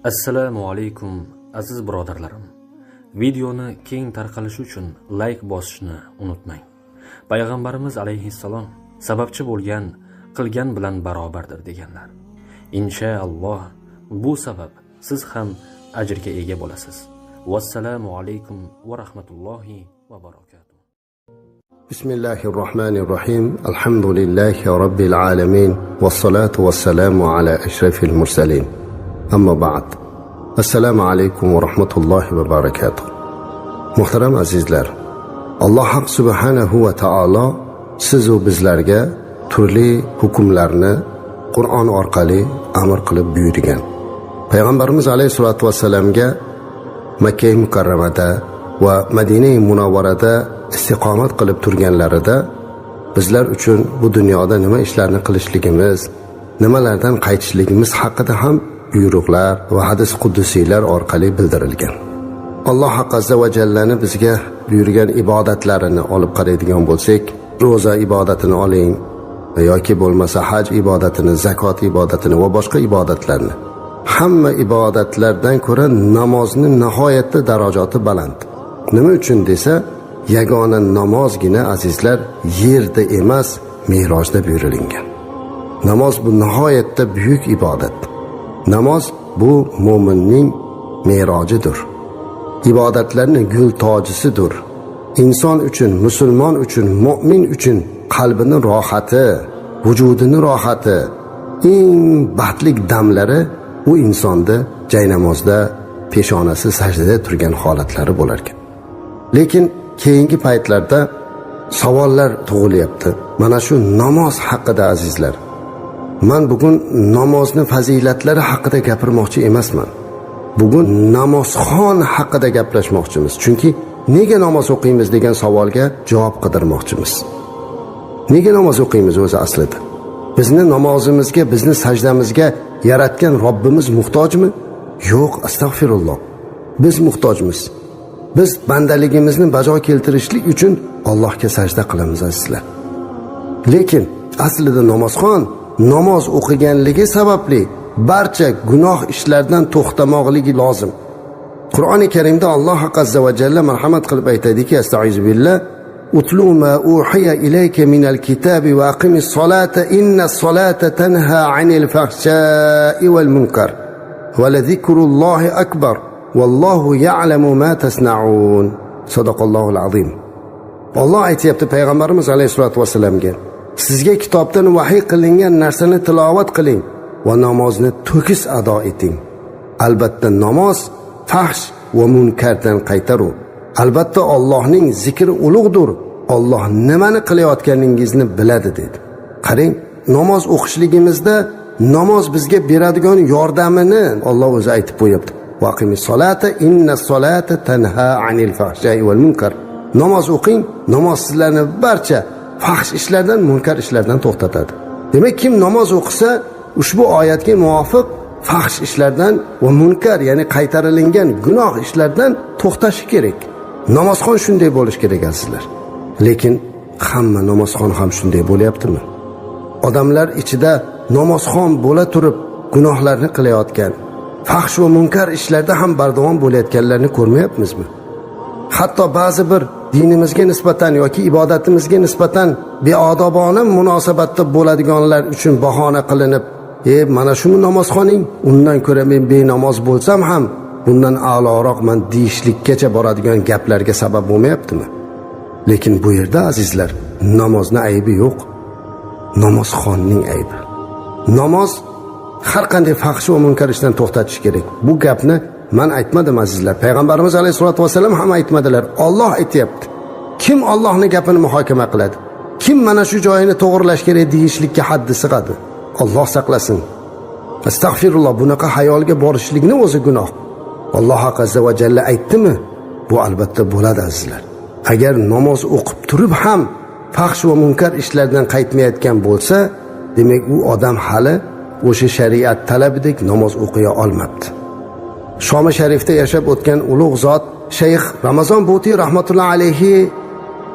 Assalomu alaykum, aziz birodarlarim. Videoni keng tarqalishi uchun like bosishni unutmang. Payg'ambarimiz alayhissalom sababchi bo'lgan qilgan bilan barobardir deganlar. Inshaalloh bu sabab siz ham ajrga ega bo'lasiz. Vassalomu alaykum va rahmatullohi va barakatuh. بسم الله الرحمن الرحيم، الحمد لله رب العالمين، والصلاة والسلام على أشرف المرسلين، أما بعد، السلام عليكم ورحمة الله وبركاته. Muhtaram azizlar, Alloh haq subhanahu va taolo sizu bizlarga turli hukmlarni Qur'on orqali amr qilib buyurgan. Payg'ambarimiz alayhissalotu vassalamga Makka mukarramada va Madina Munavvarada istiqomat qilib turganlarida bizlar uchun bu dunyoda nima ishlarni qilishligimiz, nimalardan qaytishligimiz haqida ham buyruqlar va hadis qudusiylar orqali bildirilgan. Alloh azza va jallani bizga buyurgan ibodatlarini olib qaraydigan bo'lsak, ro'za ibodatini oling yoki bo'lmasa haj ibodatini, zakot ibodatini va boshqa ibodatlarni. Hamma ibodatlardan ko'ra namozni nihoyatda darajati baland. Nima uchun desa, yagona namozgina, azizlar, yerda emas, merojda buyurilgan. Namoz bu nihoyatda buyuk ibodat. Namoz bu mo'minning merojidir. Ibodatlarning gul tojisidir. Inson uchun, musulmon uchun, mo'min uchun qalbini rohati, vujudini rohati, eng baxtli damlari u insonda jaynamozda peshonasi sajdada turgan holatlari bo'lar ekan. Lekin keyingi paytlarda savollar tug'ilyapti. Mana shu namoz haqida, azizlar. Man bugun namozni fazilatlari haqida gapirmoqchi emasman. Bugun namozxon haqida gaplashmoqchimiz. Chunki nega namoz o'qiymiz degan savolga javob qidirmoqchimiz. Nega namoz o'qiymiz o'zi aslida? Bizni namozimizga, bizni sajdamizga yaratgan Robbimiz muhtojmi? Yo'q, astag'firulloh. Biz muhtojmiz. Biz bandaligimizni bajo keltirishlik uchun Allohga sajda qilamiz, azizlar. Lekin aslida namozxon namoz o'qiganligi sababli barcha gunoh ishlardan to'xtamoqligi lozim. Qur'oni Karimda Alloh azza va jalla marhamat qilib aytadiki, astaizu billah: "Utlu ma uhiya ilayka minal kitabi va aqimis solata, innas solata tanha anil fahsha'i wal munkar va la zikrullohi akbar, vallohu ya'lamu ma tasna'un." Sadaqallohul azim. Alloh aytyapti payg'ambarimiz alayhisolatu vassalamga: sizga kitobdan vahiy qilingan narsani tilovat qiling va namozni to'kis ado eting. Albatta namoz fahsh va munkardan qaytarur. Albatta Allohning zikri ulug'dir. Alloh nimani qilayotganingizni biladi, dedi. Qarang, namoz o'qishligimizda namoz bizga beradigan yordamini Alloh o'zi aytib qo'yapti. Vaqimis solata, inna solata tanha anil fahsha'i wal munkar. Namoz o'qing, namoz sizlarni barcha fahsh ishlardan, munkar ishlardan to'xtatadi. Demak, kim namoz o'qisa, ushbu oyatga muvofiq fahsh ishlardan va munkar, ya'ni qaytarilingan gunoh ishlardan to'xtashi kerak. Namozxon shunday bo'lish kerak, azizlar. Lekin hamma namozxon ham shunday bo'lyaptimi? Odamlar ichida namozxon bo'la turib gunohlarni qilayotgan, fahsh va munkar ishlarda ham bardavom bo'layotganlarni ko'rmayapmizmi? Hatto ba'zi bir dinimizga nisbatan yoki ibodatimizga nisbatan beodobona munosabatda bo'ladiganlar uchun bahona qilinib, mana shumi namozxoning, undan ko'ra men benamoz bo'lsam ham bundan a'loroqman deyishlikkacha boradigan gaplarga sabab bo'lmayaptimi? Lekin bu yerda, azizlar, namozni aybi yo'q. Namozxonning aybi. Namoz har qanday fahsh va munkar ishdan to'xtatish kerak. Bu gapni man aytmadim, azizlar. Payg'ambarimiz alayhisolatu vasallam ham aytmadilar. Olloh aytyapti. Kim Allohning gapini muhokama qiladi? Kim mana shu joyini to'g'irlash kerak deyishlikka haddi sig'adi? Alloh saqlasin. Astag'firulloh, bunaqa hayolga borishlikni o'zi gunoh. Alloh azza va jalla aytdimi? Bu albatta bo'ladi, azizlar. Agar namoz o'qib turib ham fahsh va munkar ishlardan qaytmayotgan bo'lsa, demak u odam hali o'sha shariat talabidek namoz o'qiya olmabdi. Shomi sharifda yashab o'tgan ulug' zot Shayx Ramazon Buti rahmatullohi alayhi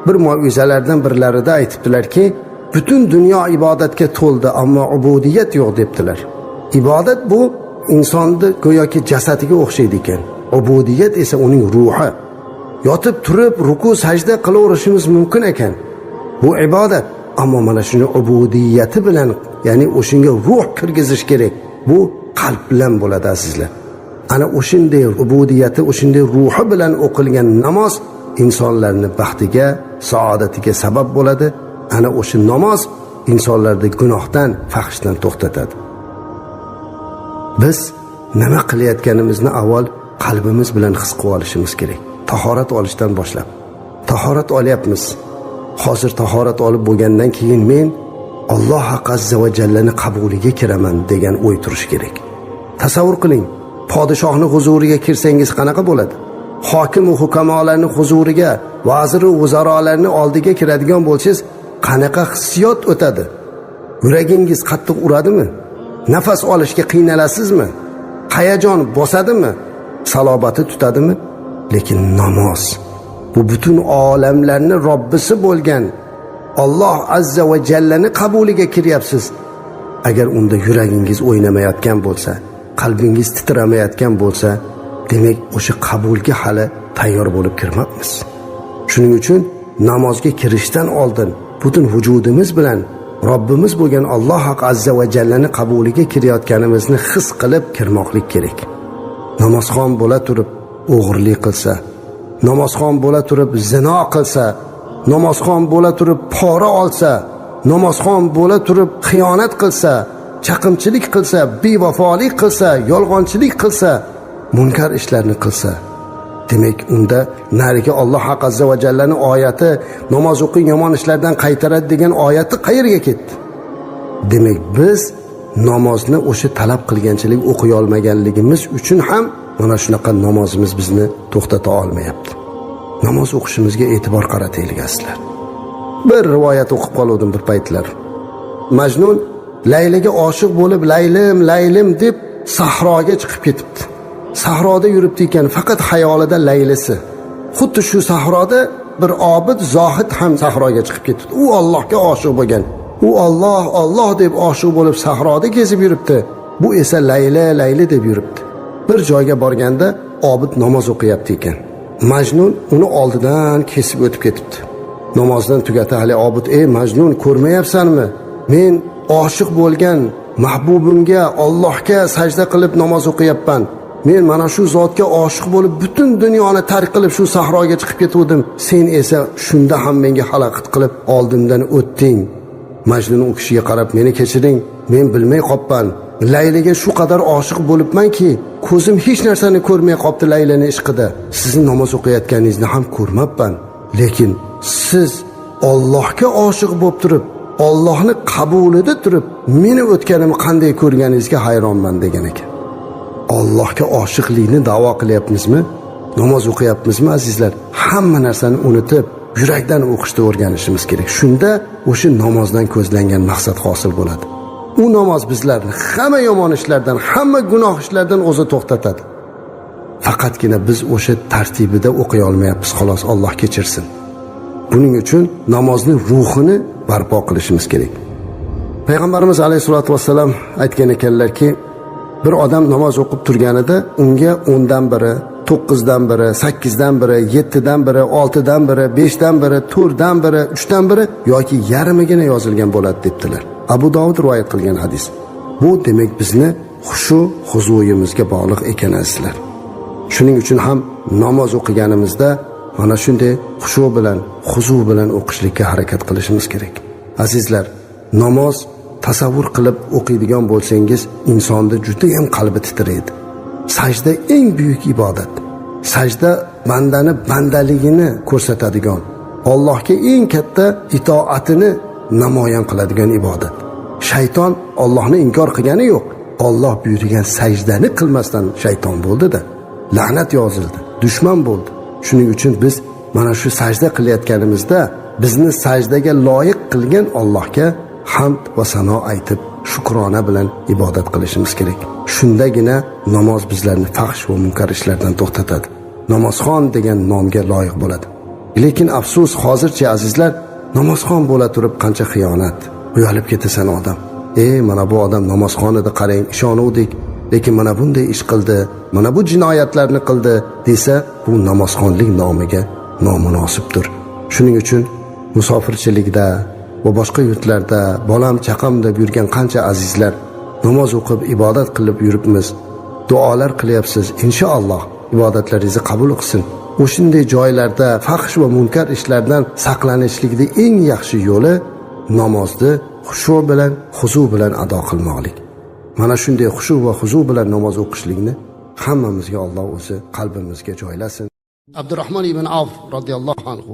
bir mauizalardan birlarida aytibdilarki, butun dunyo ibodatga to'ldi, ammo ubudiyat yo'q debdilar. Ibodat bu insonni go'yoki jasadiga o'xshaydi ekan. Ubudiyat esa uning ruhi. Yotib turib ruku sajda qilaverishimiz mumkin ekan. Bu ibodat, ammo mana shuni ubudiyati bilan, ya'ni o'shanga ruh kirgizish kerak. Bu qalb bilan bo'ladi azizlar. Ana o'shanday ubudiyati, o'shanday ruhi bilan o'qilgan namoz insonlarni baxtiga, saodatiga sabab bo'ladi. Ana o'sha namoz insonlarni gunohdan, fahshdan to'xtatadi. Biz nima qilayotganimizni avval qalbimiz bilan his qilib olishimiz kerak. Tahorat olishdan boshlab. Tahorat olyapmiz. Hozir tahorat olib bo'lgandan keyin men Alloh azza va jallani qabuliga kiraman degan o'y turishi kerak. Tasavvur qiling, podshohning huzuriga kirsangiz qanaqa bo'ladi? Hokim va hukamolarning huzuriga, vazir va vuzarolarning oldiga kiradigan bo'lsangiz, qanaqa hissiyot o'tadi? Yuragingiz qattiq uradimi? Nafas olishga qiynalasizmi? Hayajon bosadimi? Salobati tutadimi? Lekin namoz bu butun olamlarni Robbisi bo'lgan Alloh azza va jallani qabuliga kiryapsiz. Agar unda yuragingiz o'ynamayotgan bo'lsa, qalbingiz titramayotgan bo'lsa, demak o'sha qabulga hali tayyor bo'lib kirmabmiz. Shuning uchun namozga kirishdan oldin butun vujudimiz bilan Robbimiz bo'lgan Alloh azza va jallani qabuliga kirayotganimizni his qilib kirmoqlik kerak. Namozxon bo'la turib o'g'irlik qilsa, namozxon bo'la turib zino qilsa, namozxon bo'la turib pora olsa, namozxon bo'la turib xiyonat qilsa, chaqimchilik qilsa, bevafolik qilsa, yolg'onchilik qilsa, munkar ishlarni qilsa, demak unda narigi Alloh azza va jallani oyati namoz o'qing yomon ishlardan qaytaradi degan oyati qayerga ketdi? Demak biz namozni o'sha talab qilganchalik o'qiy olmaganligimiz uchun ham mana shunaqa namozimiz bizni to'xtata olmayapti. Namoz o'qishimizga e'tibor qarataylik azizlar. Bir rivoyat o'qib qoldim bir paytlar. Majnun Layliga oshiq bo'lib Laylim, Laylim deb sahroga chiqib ketibdi. Sahroda yuribdi ekan, faqat xayolida Laylisi. Xuddi shu sahroda bir obid zohid ham sahroga chiqib ketibdi. U Allohga oshiq bo'lgan. U Alloh, Alloh deb oshiq bo'lib sahroda kezib yuribdi. Bu esa Layli, Layli deb yuribdi. Bir joyga borganda obid namoz o'qiyapti ekan. Majnun uni oldidan kesib o'tib ketibdi. Namozdan tugati hali obid: "Ey Majnun, ko'rmayapsanmi? Men oshiq bo'lgan mahbubimga, Allohga sajda qilib namoz o'qiyapman. Men mana shu zotga oshiq bo'lib butun dunyoni tark qilib shu sahroga chiqib ketuvdim. Sen esa shunda ham menga xalaqit qilib oldimdan o'tding." Majnun u kishiga qarab: "Meni kechiring, men bilmay qopman. Layliga shu qadar oshiq bo'libmanki, ko'zim hech narsani ko'rmay qopti Laylani ishqida. Sizni namoz o'qiyotganingizni ham ko'rmabman. Lekin siz Allohga oshiq bo'lib turib, Allohni qabulida turib, meni o'tganimni qanday ko'rganingizga hayronman" degan ekan. Allohga oshiqlikni da'vo qilyapmizmi? Namoz o'qiyapmizmi azizlar? Hamma narsani unutib, yurakdan o'qishni o'rganishimiz kerak. Shunda o'sha namozdan ko'zlangan maqsad hosil bo'ladi. U namoz bizlarni hamma yomon ishlardan, hamma gunoh ishlardan o'zi to'xtatadi. Faqatgina biz o'sha tartibida o'qiy olmayapmiz, xolos, Alloh kechirsin. Buning uchun namozning ruhini barpo qilishimiz kerak. Payg'ambarimiz alayhisolatu vassalam aytgan ekanlarki, bir odam namoz o'qib turganida unga 10dan biri, 9dan biri, 8dan biri, 7dan biri, 6dan biri, 5dan biri, 4dan biri, 3dan biri yoki yarmigina yozilgan bo'ladi debdilar. Abu Dovud rivoyat qilgan hadis. Bu demak bizni xushu huzuyimizga bog'liq ekan azizlar. Shuning uchun ham namoz o'qiganimizda mana shunday xushu bilan, huzu bilan o'qishlikka harakat qilishimiz kerak. Azizlar, namoz tasavvur qilib o'qiydigan bo'lsangiz, insonda juda ham qalbi titraydi. Sajda eng buyuk ibodat. Sajda bandani bandaligini ko'rsatadigan, Allohga eng katta itoatini namoyon qiladigan ibodat. Shayton Allohni inkor qilgani yo'q. Alloh buyurgan sajdani qilmasdan shayton bo'ldi-da. La'nat yozildi, dushman bo'ldi. Shuning uchun biz mana shu sajda qilayotganimizda bizni sajdaga loyiq qilgan Allohga hamd va sano aytib, shukrona bilan ibodat qilishimiz kerak. Shundagina namoz bizlarni fahsh va munkar ishlardan to'xtatadi. Namozxon degan nomga loyiq bo'ladi. Lekin afsus, hozircha azizlar, namozxon bo'la turib qancha xiyonat, uyalib ketasan odam. Mana bu odam namozxon edi, qarang, ishonuvdik. Lekin mana bunday ish qildi, mana bu jinoyatlarni qildi desa, bu namozxonlik nomiga nomunosibdir. Shuning uchun musofirchilikda va boshqa yurtlarda bolam chaqam deb yurgan qancha azizlar namoz o'qib ibodat qilib yuribmiz, duolar qilyapsiz, inshaalloh ibodatlaringizni qabul qilsin. O'shunday joylarda fahsh va munkar ishlardan saqlanishlikning eng yaxshi yo'li namozni xushu bilan, huzu bilan ado qilmoqlik. Mana shunday xushu va huzu bilan namoz o'qishlikni hammamizga Alloh o'zi qalbimizga joylasin. Abdurrahmon ibn Avf radhiyallohu anhu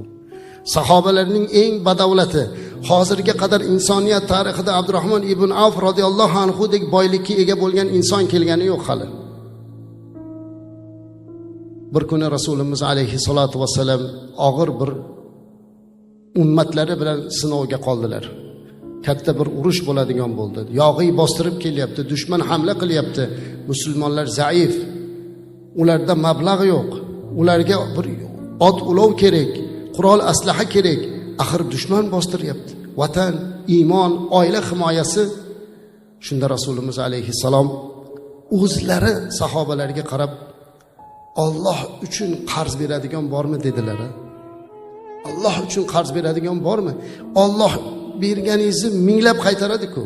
sahobalarning eng badavlati. Hozirga qadar insoniyat tarixida Abdurrahmon ibn Avf radhiyallohu anhu dek boylikka ega bo'lgan inson kelgani yo'q hali. Bir kuni Rasulimiz alayhi salatu vassalam og'ir bir ummatlari bilan sinovga qoldilar. Katta bir urush bo'ladigan bo'ldi. Yog'iy bostirib kelyapti, dushman hamla qilyapti. Musulmonlar zaif. Ularda mablag' yo'q. Ularga bir ot ulov kerak, qurol aslaha kerak. Axir dushman bostiryapti. Vatan, iymon, oila himoyasi. Shunda Rasulimiz alayhissalom o'zlari sahobalarga qarab, Alloh uchun qarz beradigan bormi dedilar. Alloh uchun qarz beradigan bormi? Alloh berganingizni minglab qaytaradi-ku.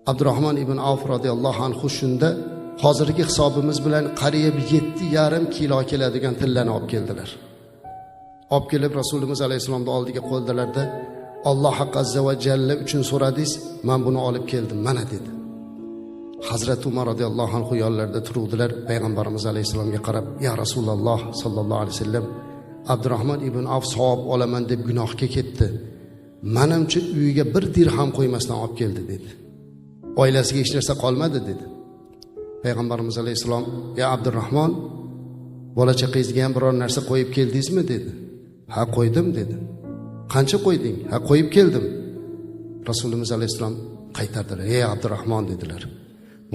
Abdurrahmon ibn Avf radhiyallohu anhu shunda hozirgi hisobimiz bilan qariyb 7,5 kilo keladigan tillani olib keldilar. Olib kelib Rasulimiz alayhissalomning oldiga qo'ydilarda, Alloh azza va jalla uchun so'radingiz, men buni olib keldim, mana dedi. Hazrat Umar radhiyallohu anhu yonlarida turuvdilar. Payg'ambarimiz alayhissalomga qarab, "Ya Rasululloh sallallohu alayhi vasallam, Abdurrahmon ibn Avf savob olaman deb gunohga ketdi. Menimcha uyiga bir dirham qo'ymasdan olib keldi" dedi. Oilasiga hech narsa qolmadi dedi. Payg'ambarimiz alayhissalom, "Ya Abdurrahmon, bola chaqangizga ham biror narsa qo'yib keldingizmi?" dedi. "Ha, qo'ydim" dedi. "Qancha qo'yding?" "Ha, qo'yib keldim." Rasulimiz alayhissalom qaytardilar. "Ey Abdurrahmon" dedilar.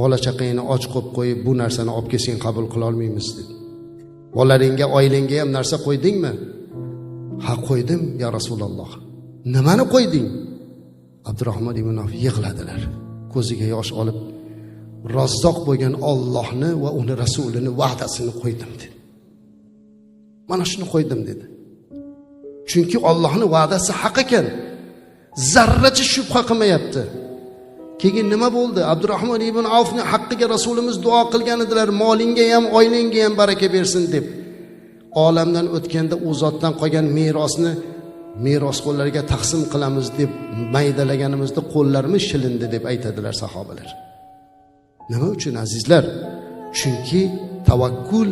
"Bola chaqangni och qo'yib qo'yib bu narsani olib kelsang qabul qila olmaymiz" dedi. "Bolalaringga, oilangga ham narsa qo'ydingmi?" "Ha, qo'ydim ya Rasululloh." "Nimani qo'yding?" Abdurrahmon ibn Avf yig'ladilar. Ko'ziga yosh olib, "Razzoq bo'lgan Allohni va uni rasulini va'dasini qo'ydim" dedi. Mana shuni qo'ydim dedi. Chunki Allohning va'dasi haq ekan. Zarracha shubha qilmayapti. Keyin nima bo'ldi? Abdurrahmon ibn Avfning haqqiga Rasulimiz duo qilgan edilar, molingga ham, oilangga ham baraka bersin deb. Olamdan o'tganda u zotdan qolgan merosni merosxo'rlarga taqsim qilamiz deb maydalaganimizda qo'llarimiz shilindi deb aytadilar sahobalar. Nima uchun azizlar? Chunki tavakkul,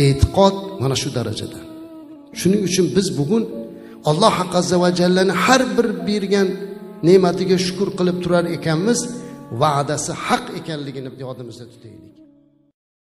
e'tiqod mana shu darajada. Shuning uchun biz bugun Alloh azza va jallani har bir bergan ne'matiga shukr qilib turar ekanmiz, va'dasi haq ekanligini yodimizda tutaylik.